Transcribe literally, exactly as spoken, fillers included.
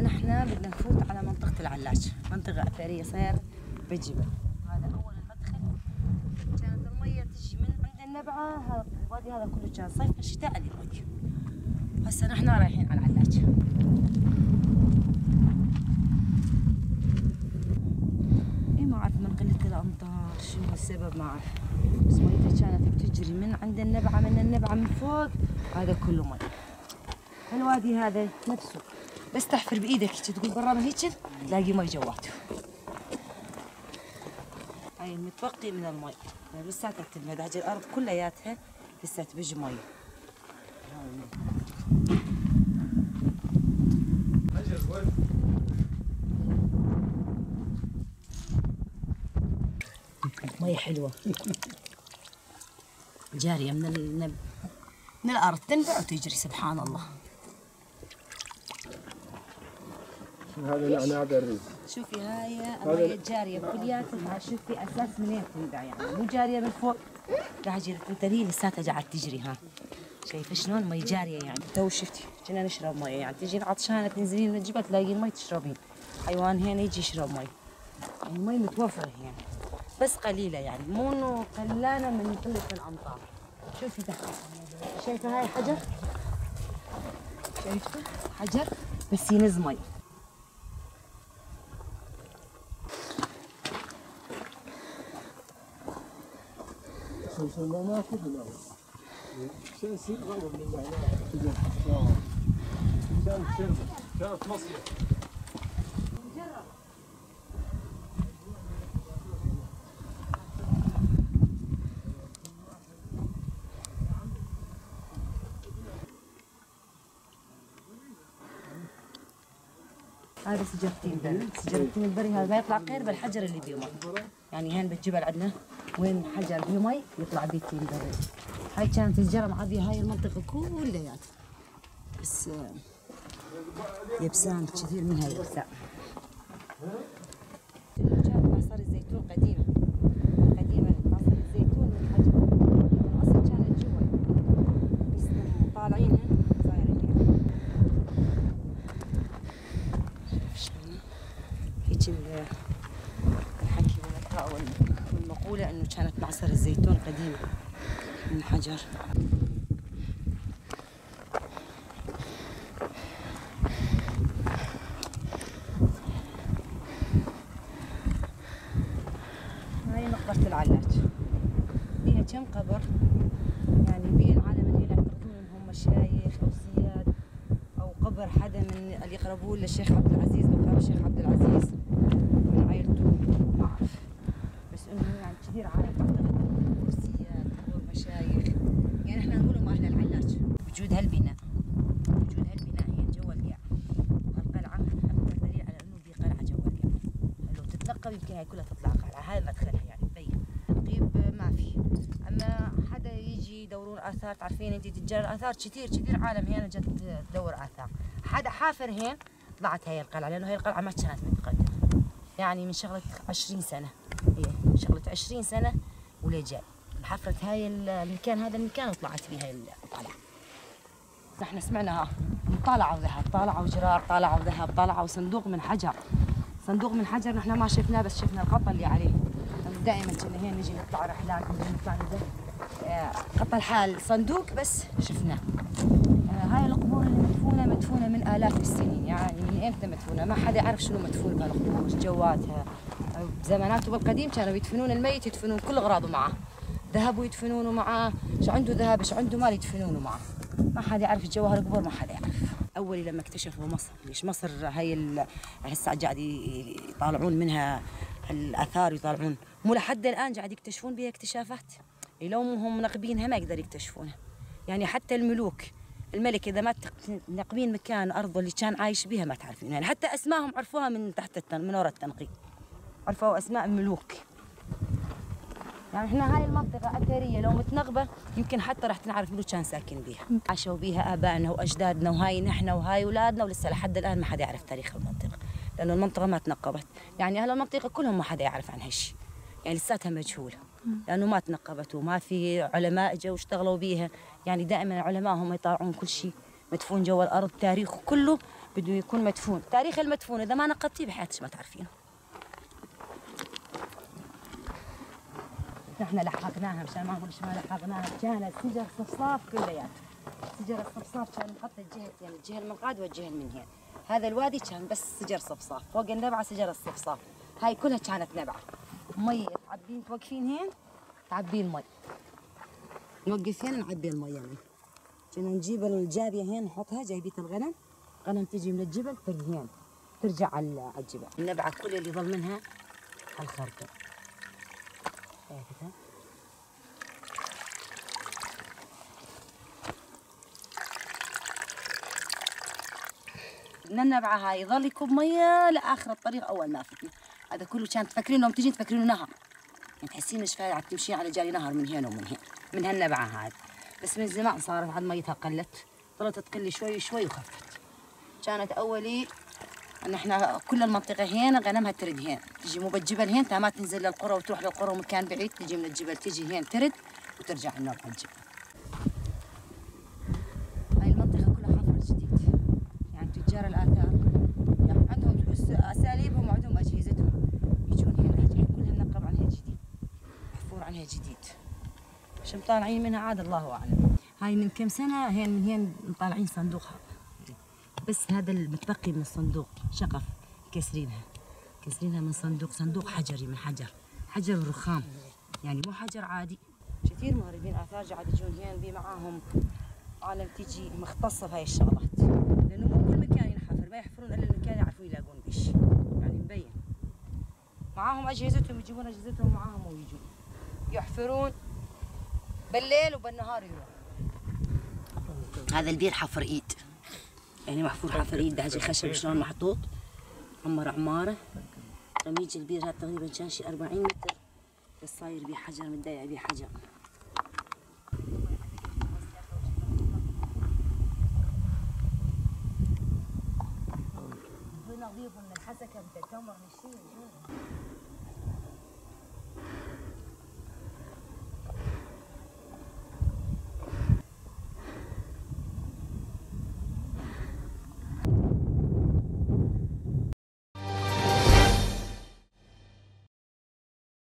نحن بدنا نفوت على منطقة العلاج، منطقة أثرية صاير بالجبل. هذا أول المدخل، كانت المية تجي من عند النبعة، هذا الوادي هذا كله كان صيف، الشتاء اللي مي. هسه نحن رايحين على العلاج. اي، ما اعرف من قلة الامطار شنو السبب، ما اعرف، بس ميتها كانت بتجري من عند النبعة، من النبعة من فوق، هذا كله مي. الوادي هذا نفسه، بس تحفر بايدك هيك، تقول برا ما هيك، تلاقي مي جواته. هاي المتبقي من المي، يعني لساتها تلمد، هاي الارض كلياتها لسه تبج مي. مي حلوة. جارية من ال-، من الأرض، تنبع وتجري، سبحان الله. هذا نعناع بري. شوفي، هاي هذا المية الجارية كلياتها، شوفي أساس منين تنبع، يعني، مو جارية من فوق. راح أجي لك أنت، هي لساتها قاعد تجري، ها. شايفة شلون مي جارية، يعني. تو شفتي، كنا نشرب مي، يعني، تجين عطشانة، تنزلين للجبل، تلاقين مي تشربين. حيوان هنا يجي يشرب مي. المي متوفرة هنا، بس قليلة، يعني، مو إنه قلانة من قلة الأمطار. شوفي تحت، شايفة هاي حجر؟ شايفة؟ حجر، بس ينز مي. هذا سجرتين بري، سجرتين بري، هذا ما يطلع غير بالحجر اللي بيه مي. يعني هين بالجبل عندنا وين حجر بيه مي يطلع بيه تين بري. هاي كانت الجرة معبية هاي المنطقة كلياتها، بس، آه، يبسان كثير منها يبسان. كان معصرة زيتون قديمة، قديمة معصرة زيتون من حجر، من أصل كانت جوا، بس لما طالعينها صايرة هيك. شلون؟ هيك ال-، الحكي والمقا-، وال-، والمقولة إنه كانت معصرة زيتون قديمة من حجر. هاي مقبرة العلاج، بيها كم قبر، يعني بيها العالم اللي يعتقدون إنهم مشايخ أو سياد، أو قبر حدا من اللي يقربون للشيخ عبد العزيز، مقام الشيخ عبد العزيز من عائلته، ما أعرف. بس إنه يعني كثير عالم تعتقد إنه سياد، إنه مشايخ. يعني إحنا نقولهم أهل العلاج. وجود هالبناء، وجود هالبناء هي جوا القاع. وهالقلعة أكبر دليل على إنه في قلعة جوا القاع. لو تتنقب يمكن هاي كلها تطلع قلعة. هاي مدخلها يعني تبين. تنقيب ما في. أما حدا يجي يدورون آثار، تعرفين أنت تتجار الآثار، كثير، كثير عالم هنا جت تدور آثار. حدا حافر هين، طلعت هاي القلعة، لأنه هاي القلعة ما كانت متقدمة. يعني من شغلة عشرين سنة. إيه، من شغلة عشرين سنة ولجاي. حفرت هاي ال-، المكان، هذا المكان، وطلعت بيه هاي القلعة. نحن سمعنا ها، طالعوا ذهب، طالعوا جرار، طالعوا ذهب، طالعوا صندوق من حجر. صندوق من حجر نحن ما شفناه، بس شفنا الغطا اللي عليه. دائمًا كنا هنا نجي نطلع رحلات، نجي نطلع نزل. آه، خط الحال صندوق بس شفناه. آه، هاي القبور اللي مدفونة، مدفونة من آلاف السنين. يعني من إمتى مدفونة؟ ما حدا يعرف شنو مدفون بهالقبور، وش جواتها. آه، بزماناتهم القديم كانوا يدفنون الميت، يدفنون كل أغراضه معاه. ذهب يدفنونه معاه، شو عنده ذهب، شو عنده مال يدفنونه معاه. ما حدا يعرف جوهر القبور، ما حدا يعرف. أول لما اكتشفوا مصر، ليش مصر هاي ال-، هسه قاعد ي-، يطالعون منها الآثار، يطالعون. مو لحد الآن قاعد يكتشفون بيها اكتشافات. لو مو هم منقبينها ما يقدر يكتشفونها. يعني حتى الملوك، الملك إذا ما تق-، تنقبين مكان أرضه اللي كان عايش بيها ما تعرفين. يعني حتى أسمائهم عرفوها من تحت التن-، من ورا التنقيب. عرفوا أسماء ملوك. يعني إحنا هاي المنطقة أثرية، لو متنقبة يمكن حتى راح تنعرف منو كان ساكن بيها. عاشوا بيها آبائنا وأجدادنا، وهاي نحنا وهاي أولادنا، ولسه لحد الآن ما حدا يعرف تاريخ المنطقة، لأنه المنطقة ما تنقبت. يعني أهل المنطقة كلهم ما حدا يعرف عن هالشي، يعني لساتها مجهولة. لأنه ما تنقبت وما في علماء جو اشتغلوا بيها. يعني دائمًا العلماء هم يطالعون كل شي مدفون جوا الأرض، تاريخه كله بدو يكون مدفون. تاريخ المدفون إذا ما نقبتي بحياتك ما تعرفينه. نحن لحقناها، مشان ما نقولش ما لحقناها، كان سجر صفصاف كلياته. سجر الصفصاف كان محطة جهتين، الجهة المنقاد والجهة المنهين. هذا الوادي كان بس سجر صفصاف، فوق النبعة سجر الصفصاف. هاي كلها كانت نبعة. مية تعبين، توقفين هين، تعبين مي. نوقف هين نعبي المي يعني. كنا نجيب الجابية هين نحطها، جايبية الغنم. غنم تجي من الجبل ترد هين. ترجع على، على الجبل. النبعة كل اللي ظل منها على الخرطوم. شايفتها؟ من النبعة هاي يظل يكب مية لآخر الطريق أول ما فتنا. هذا كله كان تفكرين، لو تجي تفكرين نهر. يعني تحسين شفاية عم تمشي على جالي نهر من هنا ومن هنا، من هالنبعة هاي. بس من زمان صارت عاد ميتها قلت، ظلت تقل شوي شوي وخفت. كانت أولي أن احنا كل المنطقة هنا غنمها ترد هنا، تجي مو بالجبل هنا، تا ما تنزل للقرى وتروح للقرى ومكان بعيد، تجي من الجبل تجي هنا ترد وترجع لنا بحجة. هاي المنطقة كلها حفر جديد، يعني تجار الآثار، يعني عندهم أس-، أساليبهم وعندهم أجهزتهم. يجون هنا، كلها منقب عنها جديد، محفور عنها جديد. شو مطالعين منها عاد الله أعلم. هاي من كم سنة هين، من هين مطالعين صندوقها، بس هذا المتبقي من الصندوق شقف، كسرينها، كسرينها من صندوق، صندوق حجري من حجر، حجر ورخام، يعني مو حجر عادي. كثير مهربين آثار قاعد يجون هين بي معاهم عالم تجي مختصة بهاي الشغلات، لأنه مو كل مكان ينحفر، ما يحفرون إلا المكان يعرفون يلاقون بيش، يعني مبين. معاهم أجهزتهم، يجيبون أجهزتهم معاهم ويجون يحفرون بالليل وبالنهار يروحون. هذا البير حفر إيد، يعني محفور حفر إيد، ده شي خشب شلون محطوط، عمر عمارة. لما يجي البير هذا تقريبًا كان شي أربعين متر، بس صاير بيه حجر، متدايق بيه حجر. نظيف من الحسكة، من التمر، من الشي، من شنو؟